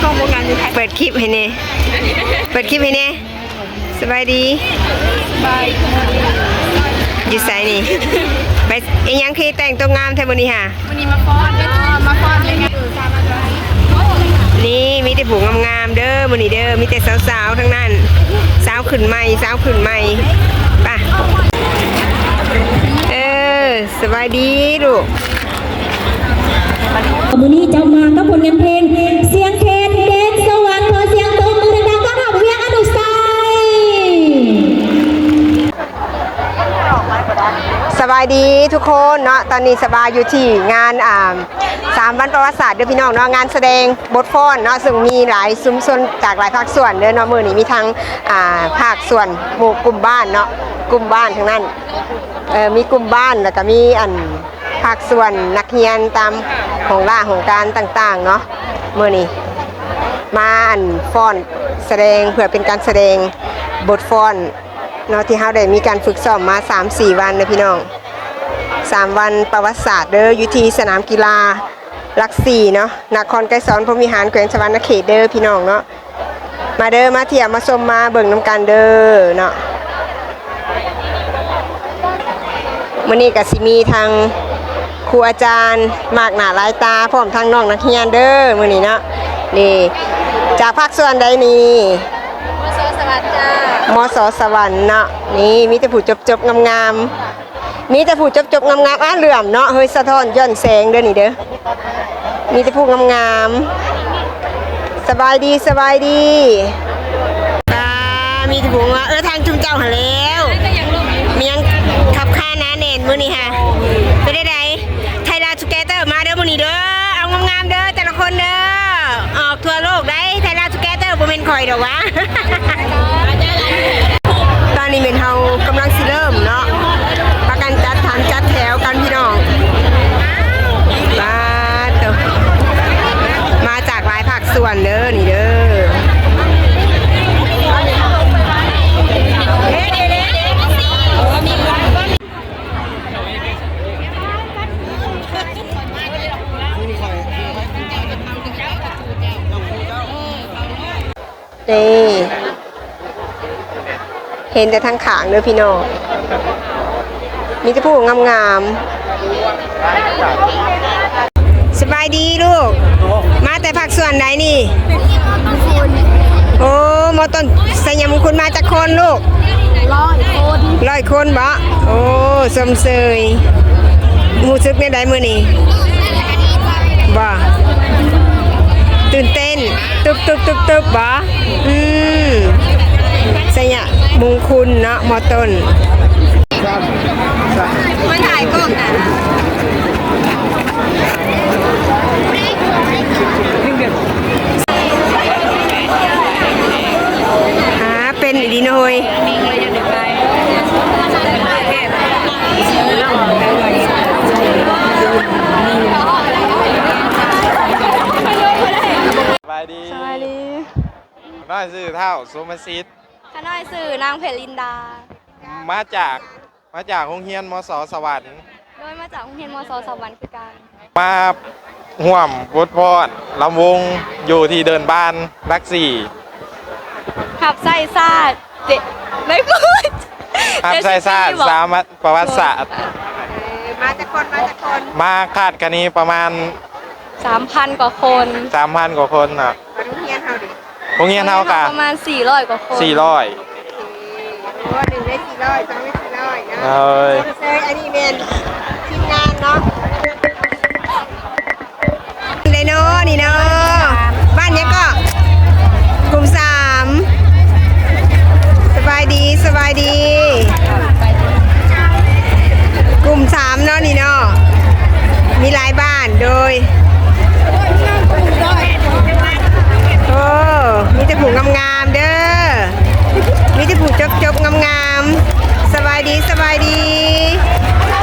ເປີດຄລິບໃຫ້ແດ່ ເປີດຄລິບໃຫ້ແດ່. ສະບາຍດີ ຢູ່ໃສນີ້? ໄປອີຫຍັງຄືແຕ່ງຕົວງາມແທ້ມື້ນີ້ຫາ? ມື້ນີ້ມາຟ້ອນ ມາຟ້ອນເລີຍ. ນີ້ມີແຕ່ຜູ້ງາມໆເດີມື້ນີ້ເດີ ມີແຕ່ສາວໆທັງນັ້ນ ສາວຂຶ້ນໃໝ່ ສາວຂຶ້ນໃໝ່. ໄປ ເອີ ສະບາຍດີລູກ. ມື້ນີ້ເຈົ້າມາກັບຜົນງານເພງ ສຽງແຄນແດນສະຫວັນ. ຂໍສຽງຕົບມືດັງໆ ຕ້ອນຮັບ ວຽງ ອະນຸໄຊ. ສະບາຍດີທຸກຄົນເນາະ, ຕອນນີ້ສະບາຢູ່ທີ່ງານ ອ່າ ສາມວັນປະຫວັດສາດເດີພີ່ນ້ອງເນາະ, ງານສະແດງບົດຟ້ອນເນາະ, ເຊິ່ງມີຫຼາຍຊຸມຊົນຈາກຫຼາຍພາກສ່ວນເດີເນາະ. ມື້ນີ້ມີທັງ ອ່າ ພາກສ່ວນໝູ່ກຸ່ມບ້ານເນາະ, ກຸ່ມບ້ານທັງນັ້ນ ເອີ ມີກຸ່ມບ້ານ ແລ້ວກະມີອັນ ພາກສ່ວນນັກຮຽນຕາມຫ້ອງລາຫ້ອງການຕ່າງໆເນາະ, ມື້ນີ້ມາອັນຟ້ອນສະແດງ ເພື່ອເປັນການສະແດງບົດຟ້ອນເນາະ ທີ່ເຮົາໄດ້ມີການຝຶກຊ້ອມມາສາມສີ່ວັນເດີພີ່ນ້ອງ. ສາມວັນປະຫວັດສາດເດີ ຢູ່ທີ່ສະໜາມກິລາຫຼັກສີ່ເນາະ, ນະຄອນໄກສອນ ພົມວິຫານ ແຂວງສະຫວັນນະເຂດເດີພີ່ນ້ອງເນາະ. ມາເດີ ມາທ່ຽວມາຊົມມາເບິ່ງນຳກັນເດີເນາະ. ມື້ນີ້ກະຊິມີທັງຄູອາຈານມາກໜ້າຫຼາຍຕາ ພ້ອມທັງນ້ອງນັກຮຽນເດີມື້ນີ້ເນາະ. ນີ້ ຈາກພາກສ່ວນໃດນີ້? ມສ ສະຫວັນເນາະ. ນີ້ມີແຕ່ຜູ້ຈົບໆງາມໆ. ມີແຕ່ຜູ້ຈົບໆງາມໆ ອາ ເຫຼື້ອມເນາະ ເຮີ້ຍ ສະທ້ອນຍ້ອນແສງເດີນີ້ເດີ. ມີແຕ່ຜູ້ງາມໆ. ສະບາຍດີ ສະບາຍດີ. ປາ ມີແຕ່ຜູ້ງາມ. ເອີ ທາງຊຸມເຈົ້າຫັ້ນແລ້ວ ມີຫຍັງຄັບຄາໜາແໜ້ນມື້ນີ້ຫາ? ເປັນໃດ? ໄທລາວທູເກເຕີມາເດີມື້ນີ້ເດີ. ເອົາງາມໆເດີແຕ່ລະຄົນເດີ. ອອກທົ່ວໂລກໄດ໋ ໄທລາວທູເກເຕີ ບໍ່ແມ່ນຂ້ອຍດອກຫວາ. ຕອນນີ້ແມ່ນເຮົາກຳລັງຊິເລີ່ມເນາະ, ພາກັນຈັດຖັນຈັດແຖວກັນພີ່ນ້ອງ. ປາດໂທ້ ມາຈາກຫຼາຍພາກສ່ວນເດີນີ້ເດີ. ນີ້ ເຫັນແຕ່ທາງຂ້າງເດີພີ່ນ້ອງ, ມີແຕ່ຜູ້ງາມໆ. ສະບາຍດີລູກ, ມາແຕ່ພາກສ່ວນໃດນີ້? ໂອ້ ມໍຕົ້ນໄຊຍະມຸງຄຸນ. ມາຈັກຄົນລູກ? ຮ້ອຍຄົນ. ຮ້ອຍຄົນບໍ? ໂອ້ ຊົມເຊີຍ. ຮູ້ສຶກແນວໃດມື້ນີ້? ບໍ່ ຕື່ນເຕັ້ນ ຕຶບໆໆໆ ບໍ່? ອືມ ໄຊຍະມຸງຄຸນເນາະ ມໍຕົ້ນ. ມາຖ່າຍກ້ອງນະ. ອ່າ ເປັນອີ່ຫຼີເນາະເຮີ້ຍ. ສະບາຍດີ ສະບາຍດີ. ຂ້ານ້ອຍຊື່ທ້າວສຸມະສິດ. ຂ້ານ້ອຍຊື່ນາງເພລິນດາ. ມາຈາກ ມາຈາກໂຮງຮຽນ ມສ ສະຫວັນ. ໂດຍ ມາຈາກໂຮງຮຽນ ມສ ສະຫວັນຄືກັນ. ມາຮ່ວມບົດຟ້ອນລຳວົງຢູ່ທີ່ເດີ່ນບ້ານຫຼັກສີ່. ຮັບໃຊ້ຊາດ ເຈ ໄດ້ພຸດ ຮັບໃຊ້ຊາດ ສາມວັນປະຫວັດສາດ. ເອີ ມາຈັກຄົນ? ມາຈັກຄົນ? ມາຄາດຄະເນປະມານ ສາມພັນກວ່າຄົນ. ສາມພັນກວ່າຄົນເນາະ. ໂຮງຮຽນເຮົາເດ? ໂຮງຮຽນເຮົາກະ ໂຮງຮຽນເຮົາປະມານສີ່ຮ້ອຍກວ່າຄົນ. ສີ່ຮ້ອຍ. ໂອເຄ ໂອ້ ໜຶ່ງໃນສີ່ຮ້ອຍ ສອງໃນສີ່ຮ້ອຍເນາະ. ໂດຍ ຊົມເຊີຍ. ອັນນີ້ແມ່ນທີມງານເນາະ. ເດເນາະ ນີ້ເນາະ. ບ້ານຫຍັງເກາະ? ກຸ່ມສາມ. ສະບາຍດີ ສະບາຍດີ. ກຸ່ມສາມເນາະ ນີ້ເນາະ. ມີຫຼາຍບ້ານ. ໂດຍ ໂອ້ ມີແຕ່ຜູ້ງາມໆເດີ, ມີແຕ່ຜູ້ຈົບໆງາມໆ. ສະບາຍດີ ສະບາຍດີ. ອ່າ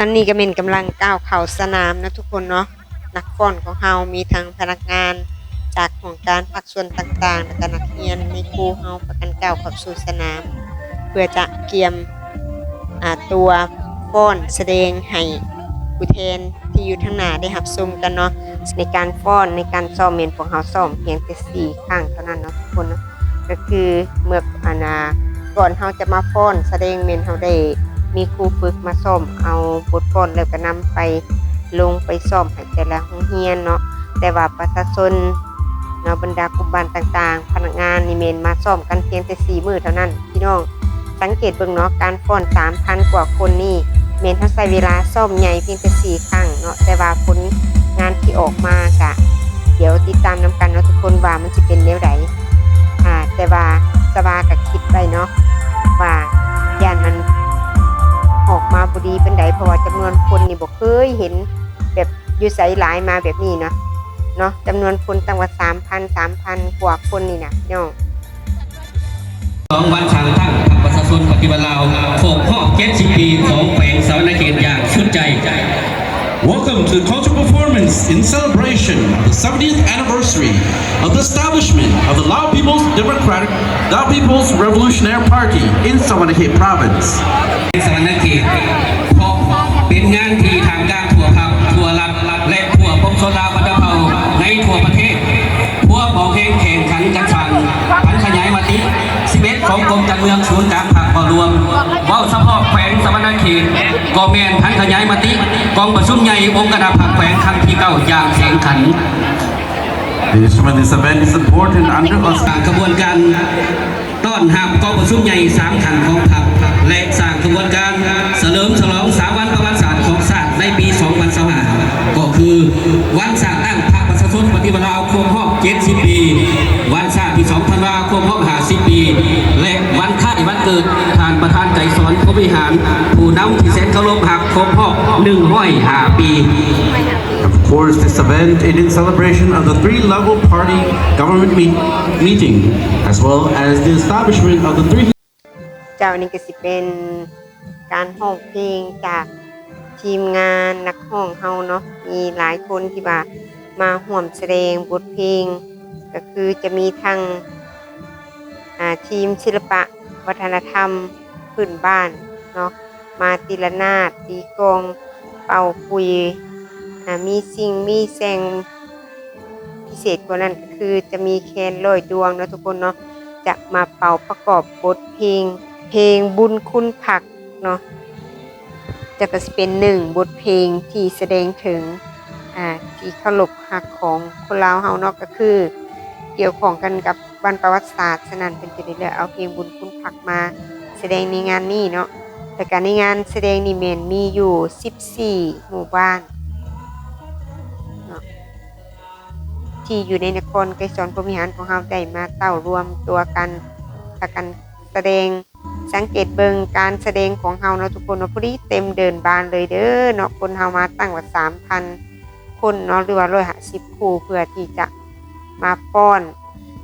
ຕອນນີ້ກໍແມ່ນກຳລັງກ້າວເຂົ້າສະໜາມເນາະທຸກຄົນເນາະ. ນັກຟ້ອນຂອງເຮົາມີທັງພະນັກງານຈາກຫ້ອງການພາກສ່ວນຕ່າງໆ ແລະກະນັກຮຽນ ມີຄູເຮົາພາກັນກ້າວເຂົ້າສູ່ສະໜາມ ເພື່ອຈະກຽມ ອາ ຕົວຟ້ອນສະແດງໃຫ້ຜູ້ແທນທີ່ຢູ່ທາງໜ້າໄດ້ຮັບຊົມກັນເນາະ. ໃນການຟ້ອນ ໃນການຊ້ອມແມ່ນພວກເຮົາຊ້ອມພຽງແຕ່ສີ່ຄັ້ງເທົ່ານັ້ນເນາະທຸກຄົນເນາະ. ກໍຄືເມື່ອ ອັນນ່າ ກ່ອນເຮົາຈະມາຟ້ອນສະແດງ ແມ່ນເຮົາໄດ້ມີຄູຝຶກມາຊ້ອມເອົາບົດຟ້ອນ ແລ້ວກໍນຳໄປລົງໄປຊ້ອມໃຫ້ແຕ່ລະໂຮງຮຽນເນາະ. ແຕ່ວ່າປະຊາຊົນເນາະ ບັນດາກຸ່ມບ້ານຕ່າງໆ ພະນັກງານນີ້ແມ່ນມາຊ້ອມກັນພຽງແຕ່ສີ່ມື້ເທົ່ານັ້ນພີ່ນ້ອງ. ສັງເກດເບິ່ງເນາະ ການຟ້ອນສາມພັນກວ່າຄົນນີ້ ແມ່ນເຮົາໃຊ້ເວລາຊ້ອມໃຫຍ່ພຽງແຕ່ສີ່ຄັ້ງເນາະ, ແຕ່ວ່າຜົນງານທີ່ອອກມາກະ ດຽວຕິດຕາມນຳກັນເນາະທຸກຄົນ ວ່າມັນຊິເປັນແນວໃດ. ອາ ແຕ່ວ່າສະຫວາກະຄິດໄວ້ເນາະ ວ່າຢ້ານມັນອອກມາບໍ່ດີປານໃດ ເພາະວ່າຈຳນວນຄົນນີ້ບໍ່ເຄີຍເຫັນແບບຢູ່ໃສຫຼາຍມາແບບນີ້ເນາະ ເນາະ ຈຳນວນຄົນຕັ້ງວ່າສາມພັນ ສາມພັນກວ່າຄົນນີ້ນະພີ່ນ້ອງ. ສອງວັນສ້າງຕັ້ງພັກປະຊາຊົນປະຕິວັດລາວ ຄົບຮອບເຈັດສິບປີຂອງແຂວງສະຫວັນນະເຂດຢ່າງສຸດໃຈ. Welcome to the cultural performance in celebration of the seventieth anniversary of the establishment of the Lao People's Democratic, Lao People's Revolutionary Party in Savanakhet Province. ສະຫວັນນະເຂດ ເພາະເປັນງານທີ່ທ່າມກາງທົ່ວພັກ, ທົ່ວລັດ ແລະ ທົ່ວປວງຊົນລາວບັນດາເຜົ່າໃນທົ່ວປະເທດ ພວມເອົາແຮງແຂ່ງຂັນຈັດສ້າງຜັນຂະຫຍາຍມະຕິສິບເອັດຂອງກົມການເມືອງສູນກາງພັກເຂົ້າຮ່ວມ. ເວົ້າສະເພາະແຂວງສະຫວັນນະເຂດ ກໍແມ່ນຜັນຂະຫຍາຍມະຕິກອງປະຊຸມໃຫຍ່ອົງຄະນະພັກແຂວງຄັ້ງທີເກົ້າຢ່າງແຂງຂັນ. This tremendous event is important under us. ສ້າງຂະບວນການ ຕ້ອນຮັບກອງປະຊຸມໃຫຍ່ສາມຂັ້ນຂອງພັກ ແລະ ສ້າງຂະບວນການສະເຫຼີມສະຫຼອງສາມວັນປະຫວັດສາດຂອງຊາດໃນປີສອງພັນຊາວຫ້າ ກໍຄື ວັນສ້າງຕັ້ງພັກປະຊາຊົນປະຕິວັດລາວຄົບຮອບເຈັດສິບປີ, ວັນຊາດທີສອງທັນວາຄົບຮອບຫ້າສິບປີ ແລະ ວັນຄ້າຍວັນເກີດທ່ານປະທານໄກສອນ ພົມວິຫານ ຜູ້ນຳທີ່ແສນເຄົາລົບຮັກ ຄົບຮອບໜຶ່ງຮ້ອຍຫ້າປີ. Of course, this event is in celebration of the three-level party government meet-, meeting, as well as the establishment of the three ເຈົ້າ ນີ້ກໍຊິເປັນການຮ້ອງເພງຈາກທີມງານນັກຮ້ອງເຮົາເນາະ, ມີຫຼາຍຄົນທີ່ວ່າມາຮ່ວມສະແດງບົດເພງ, ກໍຄືຈະມີທັງ ອາ ທີມສິລະປະວັດທະນະທຳພື້ນບ້ານເນາະ, ມາຕີລະນາດ, ຕີກອງ, ເປົ່າຂຸຍ, ອາ ມີຊິງມີແຊ່ງ, ພິເສດກວ່ານັ້ນກໍຄືຈະມີແຄນຮ້ອຍດວງເນາະທຸກຄົນເນາະ, ຈະມາເປົ່າປະກອບບົດເພງ, ເພງບຸນຄຸນພັກເນາະ, ຈະກໍຊິເປັນໜຶ່ງບົດເພງທີ່ສະແດງເຖິງ ອາ ທີ່ເຄົາລົບຮັກຂອງຄົນລາວເຮົາເນາະ, ກໍຄືກ່ຽວຂ້ອງກັນກັບ ວັນປະຫວັດສາດ, ສະນັ້ນເພິ່ນຈະໄດ້ເລືອກເອົາເພງບຸນຄຸນພັກມາສະແດງໃນງານນີ້ເນາະ. ແລ້ວກະໃນງານສະແດງນີ້ແມ່ນມີຢູ່ສິບສີ່ໝູ່ບ້ານເນາະ ທີ່ຢູ່ໃນນະຄອນໄກສອນພົມວິຫານຂອງເຮົາໄດ້ມາເຕົ້າລວມຕົວກັນ ພາກັນສະແດງ. ສັງເກດເບິ່ງການສະແດງຂອງເຮົາເນາະທຸກຄົນເນາະ, ພໍດີເຕັມເດີ່ນບານເລີຍເດີເນາະ, ຄົນເຮົາມາຕັ້ງວ່າສາມພັນຄົນເນາະ ຫຼືວ່າຮ້ອຍຫ້າສິບຄູ່ ເພື່ອທີ່ຈະມາຟ້ອນ.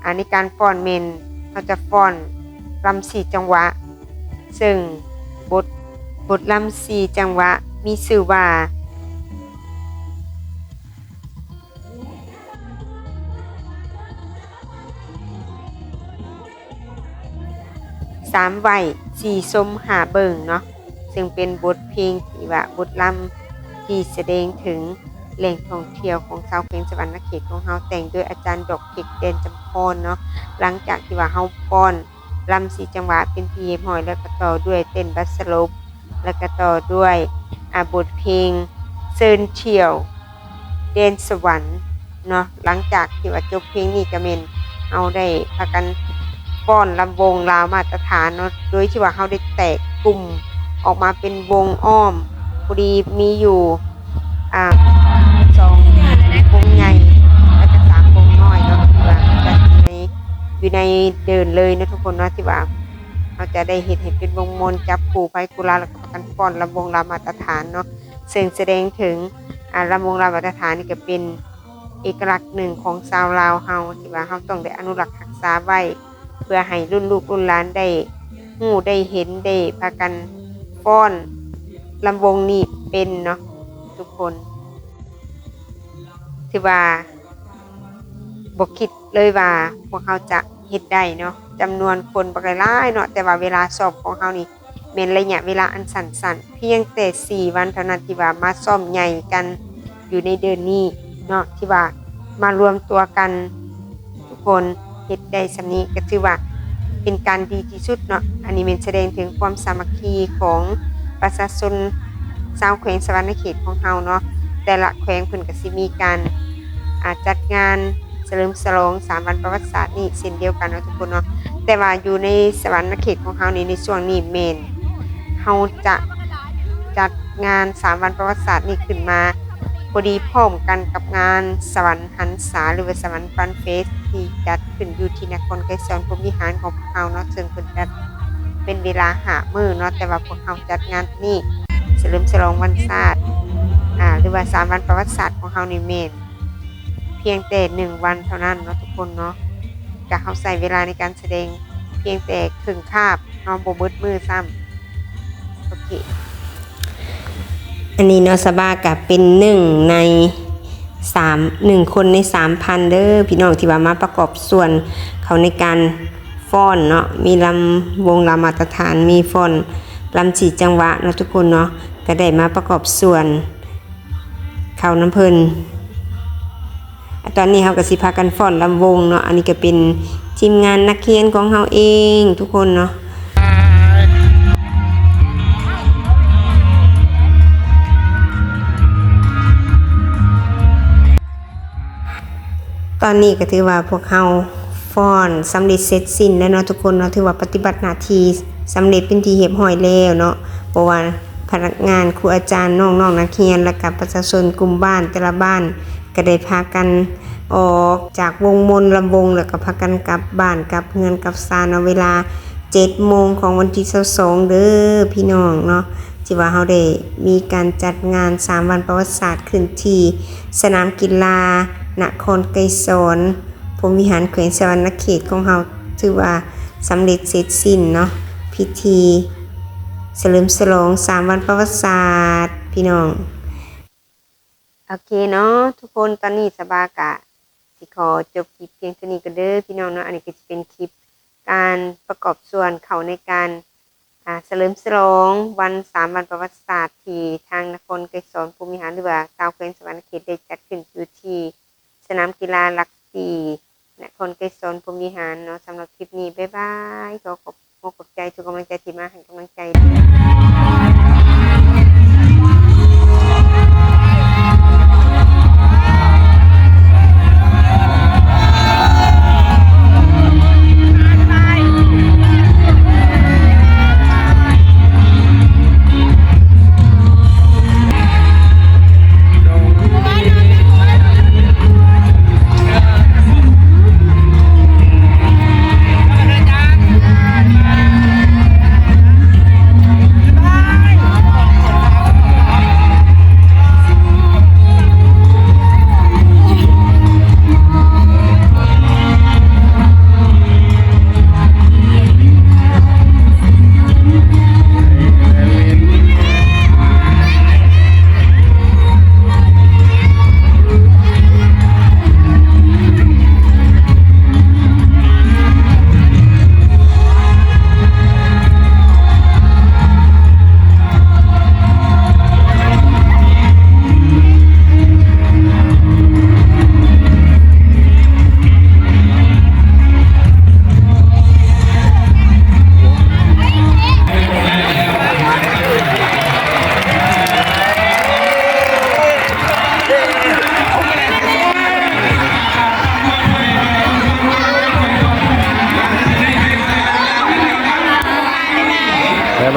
ອາ ໃນການຟ້ອນແມ່ນເຮົາຈະຟ້ອນລຳສີ່ຈັງຫວະ, ເຊິ່ງບົດ, ບົດລຳສີ່ຈັງຫວະມີຊື່ວ່າ ສາມໄຫວ້ ສີ່ຊົມ ຫ້າເບິ່ງເນາະ, ເຊິ່ງເປັນບົດເພງທີ່ວ່າບົດລຳທີ່ສະແດງເຖິງແຫຼ່ງທ່ອງທ່ຽວຂອງຊາວແຂວງສະຫວັນນະເຂດຂອງເຮົາ, ແຕ່ງໂດຍອາຈານດອກເພັກ ແດນຈຳພອນເນາະ. ຫຼັງຈາກທີ່ວ່າເຮົາຟ້ອນລຳສີ່ຈັງຫວະເປັນທີ່ຮຽບຮ້ອຍແລ້ວ, ກໍຕໍ່ດ້ວຍເຕັ້ນບັດສະຫຼົບ, ແລ້ວກໍຕໍ່ດ້ວຍ ອາ ບົດເພງເຊີນທ່ຽວ ແດນສະຫວັນເນາະ. ຫຼັງຈາກທີ່ວ່າຈົບເພງນີ້ກໍແມ່ນເຮົາໄດ້ພາກັນຟ້ອນລຳວົງລາວມາດຕະຖານເນາະ, ໂດຍທີ່ວ່າເຮົາໄດ້ແຕກກຸ່ມອອກມາເປັນວົງອ້ອມ, ພໍດີມີຢູ່ ອາ ສອງວົງໃຫຍ່ ແລ້ວກໍສາມວົງນ້ອຍເນາະ, ທີ່ວ່າຈັດຢູ່ໃນ, ຢູ່ໃນເດີ່ນເລີຍເນາະທຸກຄົນເນາະ, ທີ່ວ່າເຮົາຈະໄດ້ເຮັດໃຫ້ເປັນວົງມົນ ຈັບຄູ່ໄພຄູ່ລາວ ແລ້ວກໍພາກັນຟ້ອນລຳວົງລາວມາດຕະຖານເນາະ, ເຊິ່ງສະແດງເຖິງ ອາ ລຳວົງລາວມາດຕະຖານນີ້ກໍເປັນ ເອກະລັກໜຶ່ງຂອງຊາວລາວເຮົາ ທີ່ວ່າເຮົາຕ້ອງໄດ້ອະນຸລັກຮັກສາໄວ້ ເພື່ອໃຫ້ລຸ້ນລູກລຸ້ນຫຼານໄດ້ຮູ້ໄດ້ເຫັນ ໄດ້ພາກັນຟ້ອນລຳວົງນີ້ ປັນເນາະທຸກຄົນ. ຖືວ່າບໍ່ຄິດເລີຍວ່າພວກເຮົາຈະເຮັດໄດ້ເນາະ. ຈຳນວນຄົນບັກຫຼາຍໆເນາະ, ແຕ່ວ່າເວລາຊ້ອມຂອງເຮົານີ້ແມ່ນໄລຍະເວລາອັນສັ້ນໆ, ພຽງແຕ່ສີ່ວັນເທົ່ານັ້ນທີ່ວ່າມາຊ້ອມໃຫຍ່ກັນຢູ່ໃນເດືອນນີ້ເນາະ, ທີ່ວ່າມາລວມຕົວກັນ ທຸກຄົນເຮັດໄດ້ສ່ຳນີ້ກໍຖືວ່າເປັນການດີທີ່ສຸດເນາະ. ອັນນີ້ແມ່ນສະແດງເຖິງຄວາມສາມັກຄີຂອງປະຊາຊົນຊາວແຂວງສະຫວັນນະເຂດຂອງເຮົາເນາະ. ແຕ່ລະແຂວງເພິ່ນກໍຊິມີການ ອາ ຈັດງານສະເຫຼີມສະຫຼອງສາມວັນປະຫວັດສາດນີ້ເຊັ່ນດຽວກັນເນາະທຸກຄົນເນາະ. ແຕ່ວ່າຢູ່ໃນສະຫວັນນະເຂດຂອງເຮົານີ້ ໃນຊ່ວງນີ້ແມ່ນເຮົາຈະຈັດງານສາມວັນປະຫວັດສາດນີ້ຂຶ້ນມາ ພໍດີພ້ອມກັນກັບງານສະຫວັນຫັນສາ ຫຼືວ່າສະຫວັນຟັນເຟສ ທີ່ຈັດຂຶ້ນຢູ່ທີ່ນະຄອນໄກສອນພົມວິຫານຂອງພວກເຮົາເນາະ, ເຊິ່ງເພິ່ນຈັດເປັນເວລາຫ້າມື້ເນາະ. ແຕ່ວ່າພວກເຮົາຈັດງານນີ້ສະເຫຼີມສະຫຼອງວັນຊາດ ອາ ຫຼືວ່າສາມວັນປະຫວັດສາດຂອງເຮົານີ້ແມ່ນພຽງແຕ່ໜຶ່ງວັນເທົ່ານັ້ນເນາະທຸກຄົນເນາະ. ກະເຮົາໃຊ້ເວລາໃນການສະແດງພຽງແຕ່ເຄິ່ງຄາບເນາະ, ບໍ່ເບິດມື້ຊ້ຳ. ໂອເຄ ອັນນີ້ເນາະ ສະບາກະເປັນໜຶ່ງໃນສາມ ໜຶ່ງຄົນໃນສາມພັນເດີພີ່ນ້ອງ ທີ່ວ່າມາປະກອບສ່ວນເຂົ້າໃນການຟ້ອນເນາະ. ມີລຳວົງລຳມາດຕະຖານ, ມີຟ້ອນລຳສີ່ຈັງຫວະເນາະທຸກຄົນເນາະ, ກະໄດ້ມາປະກອບສ່ວນເຂົ້ານຳເພິ່ນ. ຕອນນີ້ເຮົາກໍຊິພາກັນຟ້ອນລຳວົງເນາະ. ອັນນີ້ກໍເປັນທີມງານນັກຮຽນຂອງເຮົາເອງທຸກຄົນເນາະ. ຕອນນີ້ກໍຖືວ່າພວກເຮົາຟ້ອນສຳເລັດເສັດສິ້ນແລ້ວເນາະທຸກຄົນເນາະ. ຖືວ່າປະຕິບັດໜ້າທີ່ສຳເລັດເປັນທີ່ຮຽບຮ້ອຍແລ້ວເນາະ. ບໍ່ວ່າພະນັກງານ, ຄູອາຈານ, ນ້ອງໆນັກຮຽນ ແລະກະປະຊາຊົນກຸ່ມບ້ານແຕ່ລະບ້ານ ກໍໄດ້ພາກັນອອກຈາກວົງມົນລຳວົງ ແລ້ວກໍພາກັນກັບບ້ານກັບເຮືອນກັບຊານເນາະ ເວລາເຈັດໂມງຂອງວັນທີຊາວສອງເດີພີ່ນ້ອງເນາະ. ທີ່ວ່າເຮົາໄດ້ມີການຈັດງານສາມວັນປະຫວັດສາດຂຶ້ນທີ່ສະໜາມກິລານະຄອນໄກສອນ ພົມວິຫານ ແຂວງສະຫວັນນະເຂດຂອງເຮົາ ຖືວ່າສຳເລັດເສັດສິ້ນເນາະ ພິທີສະເຫຼີມສະຫຼອງສາມວັນປະຫວັດສາດພີ່ນ້ອງ. ໂອເຄເນາະທຸກຄົນ, ຕອນນີ້ສະບາກະຊິຂໍຈົບຄລິບພຽງເທົ່ານີ້ກ່ອນເດີພີ່ນ້ອງເນາະ. ອັນນີ້ກໍຊິເປັນຄລິບການປະກອບສ່ວນເຂົ້າໃນການ ອາ ສະເຫຼີມສະຫຼອງວັນສາມວັນປະຫວັດສາດ ທີ່ທາງນະຄອນໄກສອນພົມວິຫານ ຫຼືວ່າຊາວແຂວງສະຫວັນນະເຂດ ໄດ້ຈັດຂຶ້ນຢູ່ທີ່ສະໜາມກິລາຫຼັກສີ່ ນະຄອນໄກສອນພົມວິຫານເນາະ. ສຳລັບຄລິບນີ້ ບາຍບາຍ. ຂໍຂອບ ຂໍຂອບໃຈທຸກກຳລັງໃຈທີ່ມາໃຫ້ກຳລັງໃຈ.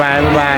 ບາຍບາຍ ບາຍບາຍ